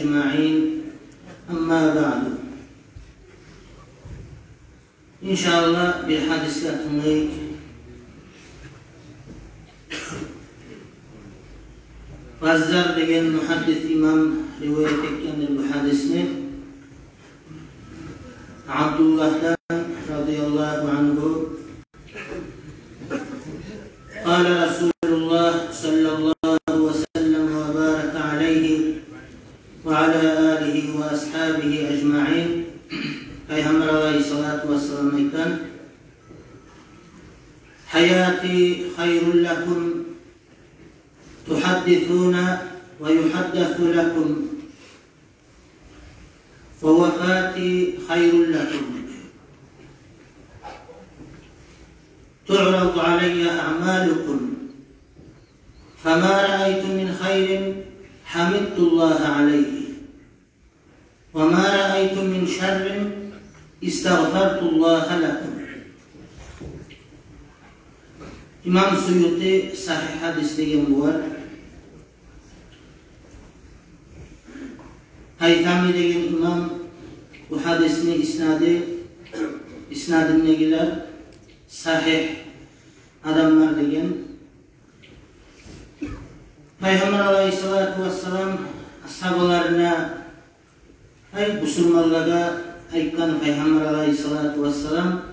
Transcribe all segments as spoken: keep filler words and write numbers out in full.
أجمعين. أما بعد. Иншааллагь, бир гьадисге тынглайыкъ. Баззар деген мугьаддис имам риваят этгендир бу гьадисни. Абдуллагьдан, радияллагьу ангьу, قال رسول الله صلى الله وسلم وبارك عليه وعلى آله وأصحابه أجمعين. Пайхаммар алайгьиссалату вассалам айтгъан: حياتي خير لكم، تحدثون ويحدث لكم، ووفاتي خير لكم، تعرض علي أعمالكم، فما رأيت من خير حمدت الله عليه، وما رأيت من شر استغفرت الله لكم. Имам Суюти сагьигь гьадис деген булар. Гьайтами деген имам бу гьадисни иснады, иснадындагъылар сагьигь адамлар деген. Пайхаммар алайгьиссалату вассалам асгьабаларына, ай, бусурманлагъа айтгъан Пайхаммар алайгьиссалату вассалам: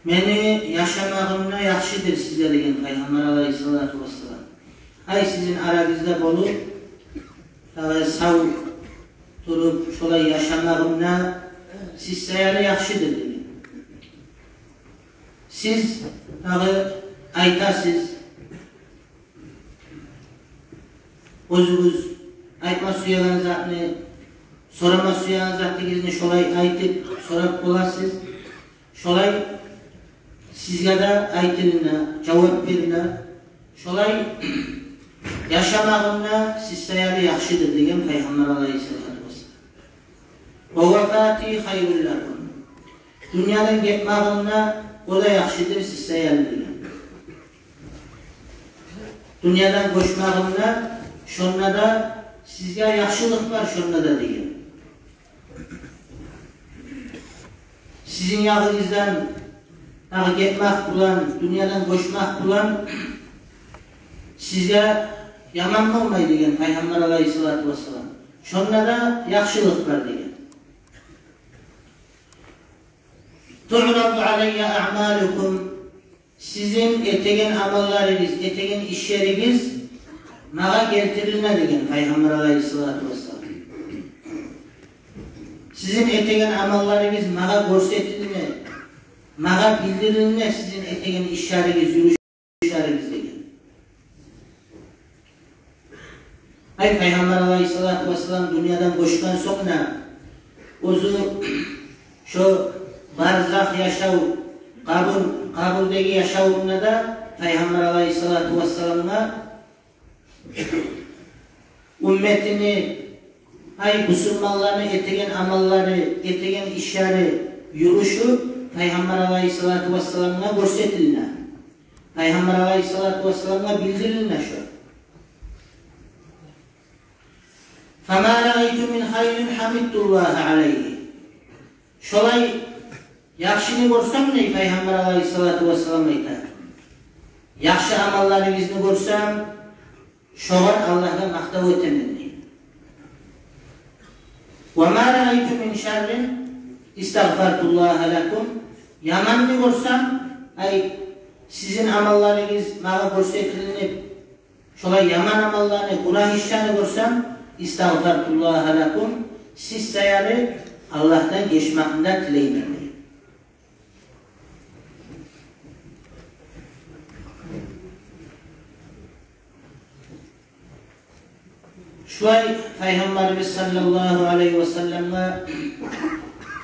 «Мени яшамагъымда яхшыдыр сизге», — деген Пайхаммар алайгьиссалату вассалам. «Ай, сизин арагъызда болуп, дагъы сав туруп, шолай яшамагъымда сиз саялы яхшыдыр», — деген. Сиз дагъы айтасыз, оьзюгюз айтма сюеген затны, сорама сюеген затыгъызны шолай айтып сорап боласыз. Шолай сизге де айтылына, жавап бериле. Шолай яшамагъымда сиз саялы яхшыдыр, деген Пайхаммар алайгьиссалату вассалам. «Ва вафати хайрул лакум». Дюньядан гетмагъымда о да яхшыдыр сиз саялы, деген. Дюньядан гёчмагъымда, шонда да сизге яхшылыкъ бар, шонда да, деген. Сизин ягъыгъыздан дагъы гетмек булан, дюньядан гёчмек булан сизге яман болмай, деген Пайхаммар алайгьиссалату вассалам. Шонда да яхшылыкъ бар, деген. «Туъраду алайя аъмалукум». Сизин этеген амалларыгъыз, этеген ишлеригиз магъа гелтирилине, деген Пайхаммар алайгьиссалату вассалам. Сизин этеген амалларыгъыз магъа гёрсетилине, магъа билдирилине сизин этеген ишлеригиз, юрюшлеригиз, деген. Ай, Пайхаммар алайгьиссалату вассалам дюньядан гёчген сонг да, оьзю шо барзах яшав, къабур, къабурдагъы яшавунда да Пайхаммар алайгьиссалату вассаламгъа умметини, ай, бусурманланы этеген амаллары, этеген ишлери, юрюшю Пайхаммар алайгьиссалату вассаламгъа гёрсетилине. Пайхаммар алайгьиссалату вассаламгъа билдирилине шо. «Фама раайту мин хайрин хамидтуллагьа алайгьи». Шолай яхшыны гёрсем, дей, Пайхаммар алайгьиссалату вассалам айта, яхшы амалларыгъызны гёрсем, шогъар Аллагьгъа макътав этемен, дей. «Ва ма раайту мин шаррин истагъфартуллагьа лакум». Яманны гёрсем, ай, сизин амалларыгъыз магъа гёрсетилинип, шолай яман амалланы, гюнагь ишлени гёрсем, истагъфартуллагьа лакум, сиз саялы Аллагьдан гечмекни де тилеймен, дей. Шулай Пайхаммарыбыз саллаллагьу алайгьи ва салламгъа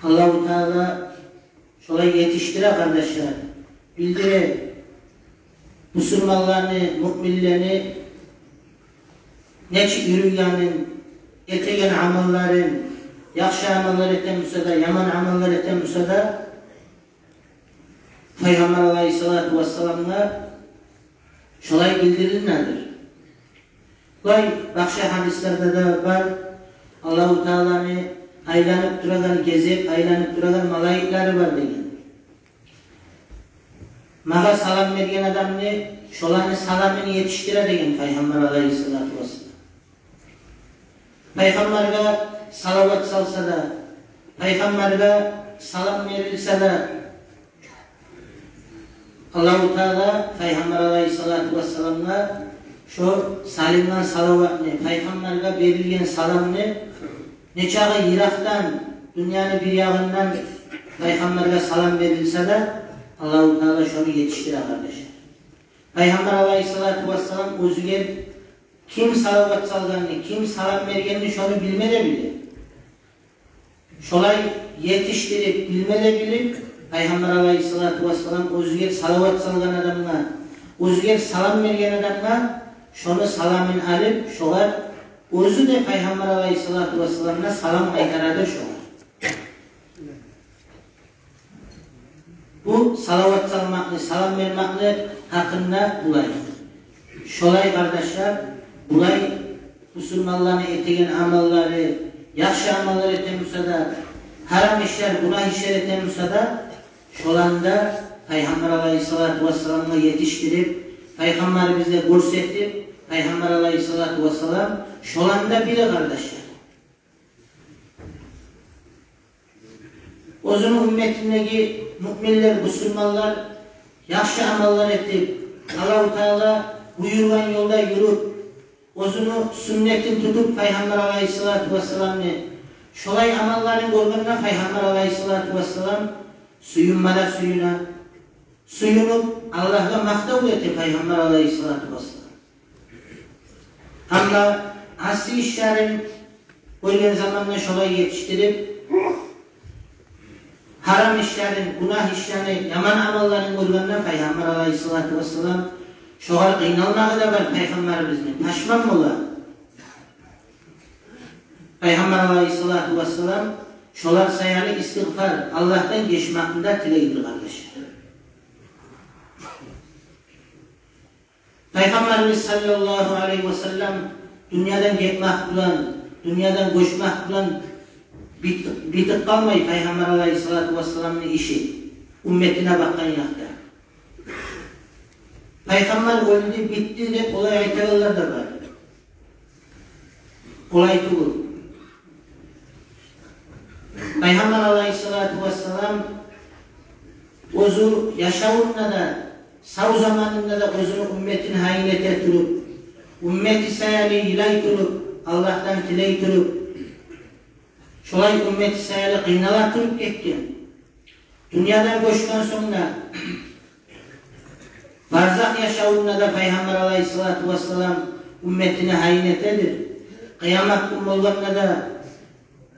Аллагьу Таала шолай етишдире, къардашлар, билдире бусурманланы, муъминлени нечик юрюйгенин, этеген амалларын, яхшы амаллар этген буса да, яман амаллар этген буса да, Пайхаммар алайгьиссалату вассаламгъа шолай билдирилинедир. Булай башгъа гьадислерде де бар, Аллагьу Тааланы айланып турагъан, гезек айланып турагъан малайиклери бар деген. Магъа салам берген адамны, шоланы саламын етишдире деген Пайхаммар алайгьиссалату вассалам. Пайхаммаргъа салават салса да, Пайхаммаргъа салам берилсе де, Аллагьу Таала Пайхаммар алайгьиссалату вассаламгъа шо салынгъан салаватны, Пайхаммаргъа берилген саламны, нечакъы йыракъдан, дюньяны бир ягъындан Пайхаммаргъа салам берилсе де, Аллагьу Таала шону етишдире, къардашлар. Пайхаммар алайгьиссалату вассалам оьзюне ким салават салгъанны, ким салам бергенни, шону билме де биле. Шолай етишдирип, билме де билип, Пайхаммар алайгьиссалату вассалам оьзюне салават салгъан адамгъа, оьзюне салам берген адамгъа шону саламын алып, шогъар оьзю де Пайхаммар алайгьиссалату вассаламгъа салам къайтарады шогъар. Бу салават салмакъны, салам бермекни гьакъында булай. Шолай, къардашлар, булай бусурманланы этеген амаллары, яхшы амаллар этеген буса да, гьарам ишлер, гюнагь ишлер этеген буса да, шоланы да Пайхаммар алайгьиссалату вассаламгъа етишдирип, Пайхаммарыбызгъа гёрсетип, Пайхаммар алайгьиссалату вассалам шоланы да биле, къардашлар. Оьзюню умметиндеги муъминлер, бусурманлар яхшы амаллар этип, Аллагьу Таала буюргъан ёлда юрюп, оьзюню сюннетин тутуп, Пайхаммар алайгьиссалату вассаламны, шолай амалларын гёргенде Пайхаммар алайгьиссалату вассалам сююнме де сююне, сююнюп, Аллагьгъа макътав эте Пайхаммар алайгьиссалату вассалам. Амма асси ишлерин гёрген заманда шолай етишдирип, гьарам ишлерин, гюнагь ишлерин, яман амалларын гёргенде Пайхаммар алайгьиссалату вассалам шогъар къыйналмагъы да бар Пайхаммарыбызны, пашман бола. Пайхаммар алайгьиссалату вассалам шолар саялы истигъфар, Аллагьдан гечмекни де тилейдир, къардашлар. Пайхаммарыбыз саллаллагьу алайгьи ва саллам дюньядан гетмек булан, дюньядан гёчмек булан бит-, битип къалмай Пайхаммар алайгьиссалату вассаламны иши, умметине бакъгъан якъда. Пайхаммар оьлдю, битди деп олай айтагъанлар да бар. Олай тюгюл. Пайхаммар алайгьиссалату вассалам оьзю яшавунда да, сав заманында да оьзюню умметин гьайын эте туруп, уммети саялы йылай туруп, Аллагьдан тилей туруп, шолай уммети саялы къыйнала туруп гетген. Дюньядан гёчген сонг да, барзах яшавунда да Пайхаммар алайгьиссалату вассалам умметине гьайын этедир. Къыямат гюн болгъанда да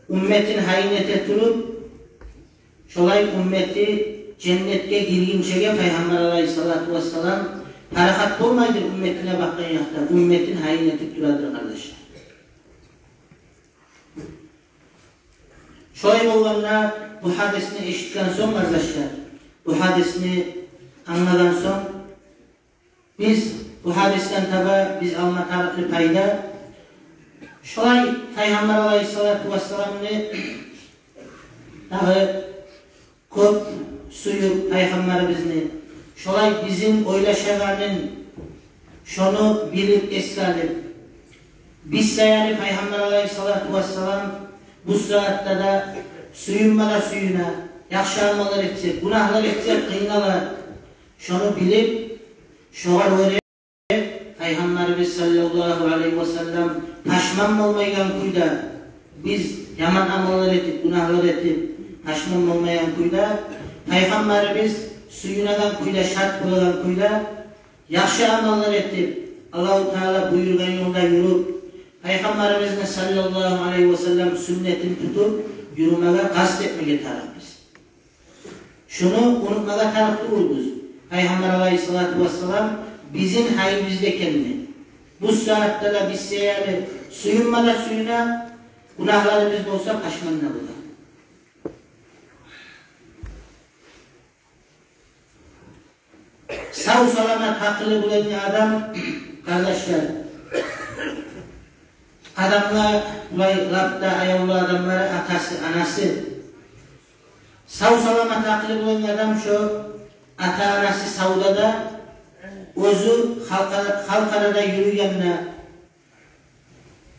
умметин гьайын эте туруп, шолай уммети женнетге гиргинчеге Пайхаммар алайгьиссалату вассалам парахат болмайдыр умметине бакъгъан якъда, умметин гьайын этип турадыр, къардашлар. Шолай болгъанда, бу гьадисни эшитген сонг, къардашлар, бу гьадисни англагъан сонг, биз бу гьадисден таба биз алма тарыкълы пайда, шолай Пайхаммар алайгьиссалату вассаламны дагъы кёп сююп Пайхаммарыбызны, шолай бизин ойлашагъанын, шону билип, эсге алып, биз саялы Пайхаммар алайгьиссалату вассалам бу сагьатда да сююнме де сююне, яхшы амаллар этсек, гюнагьлар этсек къыйнала, шону билип, шогъар гёре Пайхаммарыбыз саллаллагьу алайгьи ва саллам пашман болмайгъан кюйде, биз яман амаллар этип, гюнагьлар этип, пашман болмайгъан кюйде, Пайхаммарыбыз сююнеген кюйде, шат болагъан кюйде, яхшы амаллар этип, Аллагьу Таала буюргъан ёлда юрюп, Пайхаммарыбызны саллаллагьу алайгьи ва саллам сюннетин тутуп юрюмеге къаст этмеге тарыкъбыз. Шуну унутмагъа тарыкъ тюгюлбюз. Пайхаммар алайгьиссалату вассалам бизин гьайыбызда экенни. Бу сагьатда да биз саялы сююнме де сююне, гюнагьларыбыз болса пашман да бола. Сав-саламат, гьакъылы булангъы адам, къардашлар, Адамлар, булай лап да аявлу адамлар, атасы, анасы. Сав-саламат, акъылы болгъан адам, шо ата-анасы савда да, оьзю халкъ ара-, халкъ арада юрюйгенде,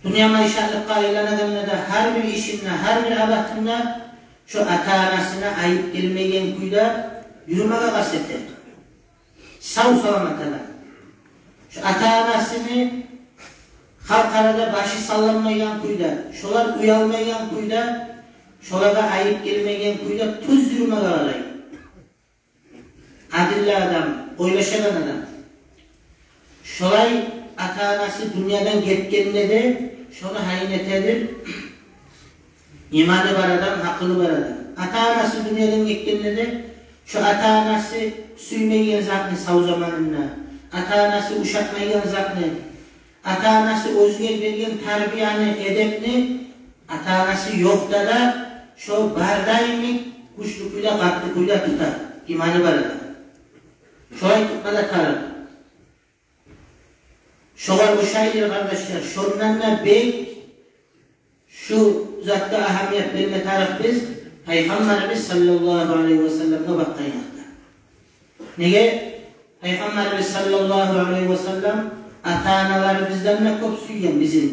дюнья майшатлыкъгъа айланагъанда да, гьар бир ишинде, гьар бир абатында шо ата-анасына айып гелмейген кюйде юрюмеге къаст эте. Сав-саламат адам. Шо ата-анасыны халкъ арада башы салланмайгъан кюйде, шолар уялмайгъан кюйде, шолагъа айып гелмейген кюйде тюз юрюмеге къарай. Адилли адам, ойлашагъан адам. Шолай ата-анасы дюньядан гетгенде де шону гьайын этедир иманы бар адам, акъылы бар адам. Ата-анасы дюньядан гетгенде де шо ата-анасы сюймейген затны сав заманында, ата-анасы ушатмайгъан затны, ата-анасы оьзюне берген тарбияны, эдепни ата-анасы ёкъда да шо барда йимик гючлю кюйде, къатты кюйде тута иманы бар адам. Шолай тутма да тарыкъ. Шогъар ошайдыр, къардашлар, шондан да бек шу затгъа агьамият берме тарыкъ биз Пайхаммарыбыз саллаллагьу алайгьи васалламгъа бакъгъан якъда. Неге? Пайхаммарыбыз саллаллагьу алайгьи васаллам ата-аналарыбыздан да кёп сюйген бизин.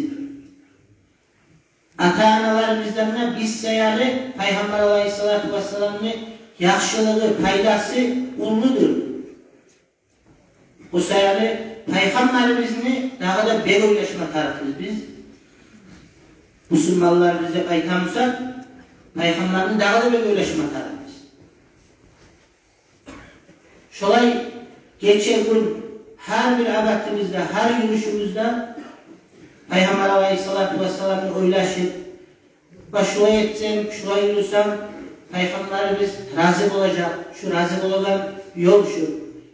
Ата-аналарыбыздан да биз саялы Пайхаммар алайгьиссалату вассаламны яхшылыгъы, пайдасы уллудур. О саялы Пайхаммарыбызны дагъы да бек ойлашма тарыкъбыз биз. Бусурманларбыз деп айтамысакъ, Пайхаммарны дагъы да бек ойлашма тарыкъбыз. Шолай гече-гюн гьар бир абатыбызда, гьар юрюшюбюзде Пайхаммар алайгьиссалату вассаламны ойлашып, ва шулай этсем, шулай юрюсем, Пайхаммарыбыз рази болажакъ, шу рази болагъан ёл шу.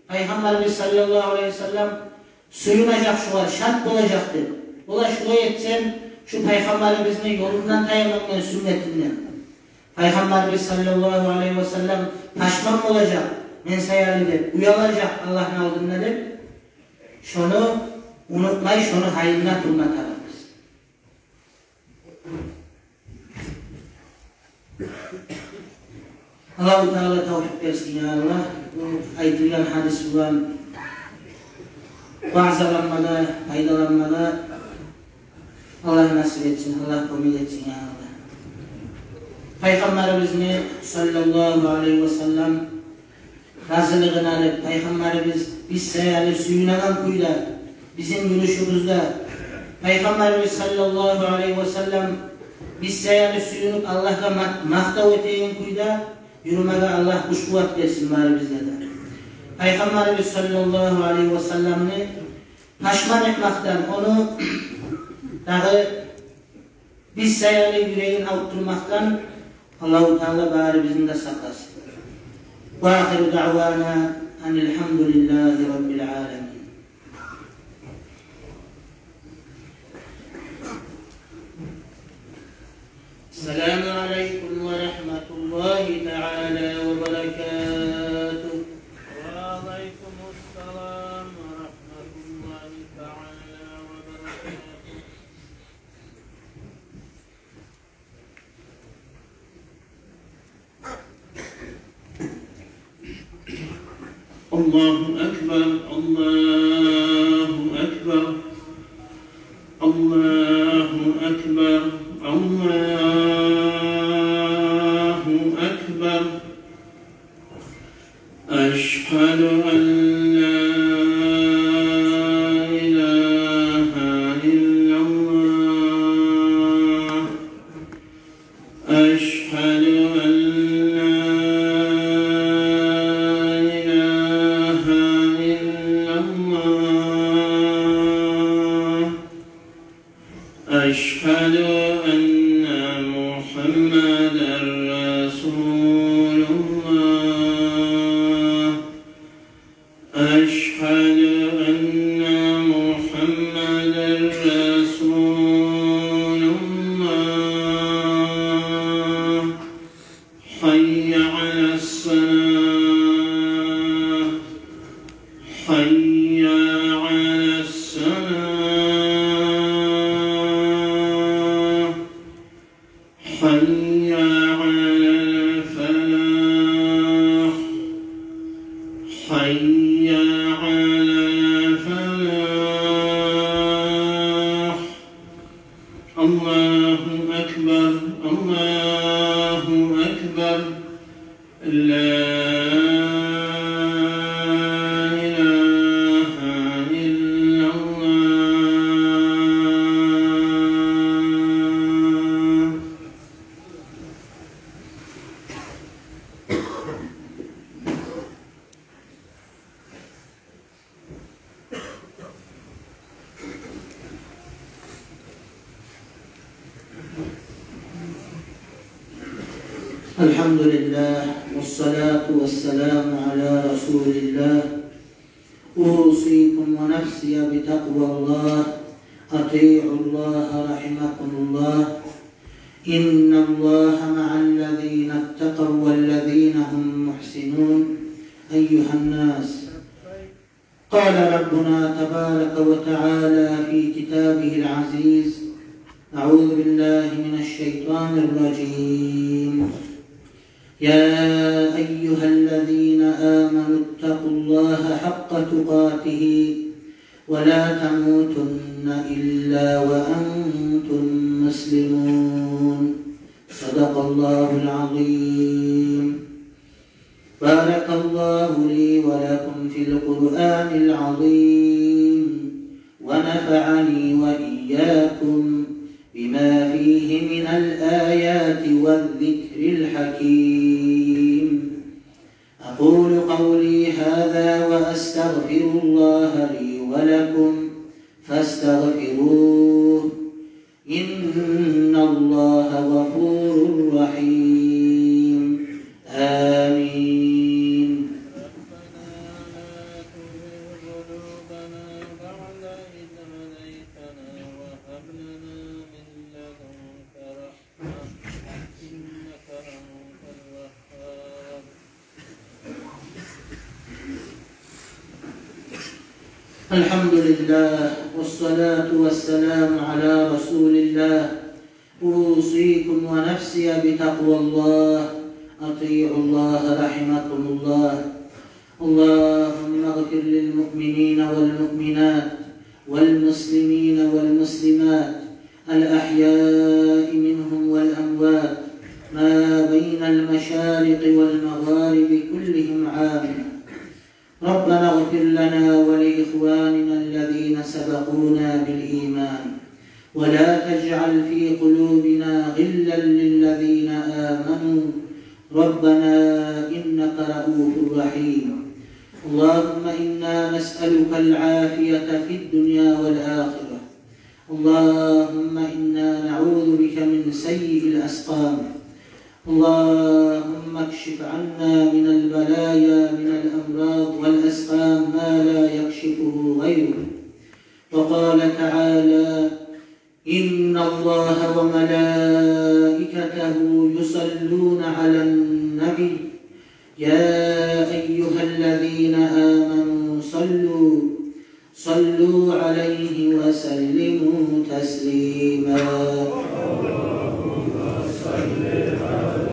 Пайхаммарыбыз саллаллагьу алайгьи васаллам сююнежек шугъар, шат болажакъ деп. Олай шулай этсем, шу Пайхаммарыбызны ёлундан таямакъман, сюннетинден. Пайхаммарыбыз саллаллагьу алайгьи васаллам пашман болажакъ мен саялы деп, уялажакъ Аллагьны алдында деп. Шону унутмай, шону гьайында турма тарыкъбыз. Аллагьу Таала тавфикъ берсин, я Аллагь. Бу айтылгъан гьадис булан ваъзаланмагъа, пайдаланмагъа Аллагь насип этсин, Аллагь кёмек этсин, я Аллагь. Пайхаммарыбызны саллаллагьу алайгьи васаллам разилигин алып, Пайхаммарыбыз биз саялы сююнеген кюйде бизин юрюшюбюзде, Пайхаммарыбыз саллаллагьу алайгьи васаллам биз саялы сююнюп, Аллагьгъа ма-, макътав этеген кюйде юрюмеге Аллагь гюч-къуват берсин барыбызгъа да. Пайхаммарыбыз саллаллагьу алайгьи васалламны пашман этмекден, ону дагъы биз саялы юрегин авуртмакъдан Аллагьу Таала барыбызны да сакъласын. Ва ахиру даъвана анил гьамдулиллагьи раббил аламин. Ассаламу алайкум ва рагьматуллагьи таала ва баракатугь. Ва алайкум ассалам ва рагьматуллагьи таала ва баракатугь. الله أكبر، الله أكبر، الله أكبر، الله أكبر. أشهد أن لا إله إلا الله. أشهد أن لا إله إلا الله. أشهد أن محمدا رسول الله. أشهد أن محمدا رسول الله. حي على الصلاة. حي على الصلاة. حي على الفلاح. حي على الفلاح. الله أكبر، الله أكبر. لا إله إلا الله. الحمد لله، والصلاة والسلام على رسول الله. أوصيكم ونفسي بتقوى الله. أطيعوا الله رحمكم الله. إن الله مع الذين اتقوا والذين هم محسنون. أيها الناس، قال ربنا تبارك وتعالى في كتابه العزيز: أعوذ بالله من الشيطان الرجيم. يا أيها الذين آمنوا اتقوا الله حق تقاته ولا تموتن إلا وأنتم مسلمون. صدق الله العظيم. بارك الله لي ولكم في القرآن العظيم، ونفعني وإياكم بما فيه من الآيات والذكر الحكيم. أقول قولي هذا وأستغفر الله لي ولكم فاستغفروه، إن الله غفور رحيم. آمين. ربنا لا تزغ قلوبنا بعد إذ هديتنا وهب لنا من لدنك رحمة إنك أنت الوهاب. الحمد لله، والصلاة والسلام على رسول الله. أوصيكم ونفسي بتقوى الله. أطيعوا الله رحمكم الله. اللهم اغفر للمؤمنين والمؤمنات والمسلمين والمسلمات الأحياء منهم والأموات ما بين المشارق والمغارب كلهم عامة. ربنا اغفر لنا ولإخواننا الذين سبقونا بالإيمان ولا تجعل في قلوبنا غلا للذين آمنوا ربنا إنك رءوف رحيم. اللهم إنا نسألك العافية في الدنيا والآخرة. اللهم إنا نعوذ بك من سيء الأسقام. اللهم اكشف عنا من البلايا من الأمراض والأسقام ما لا يكشفه غيرك. وقال تعالى: إن الله وملائكته يصلون على النبي، يا أيها الذين آمنوا صلوا، صلوا عليه وسلموا تسليما.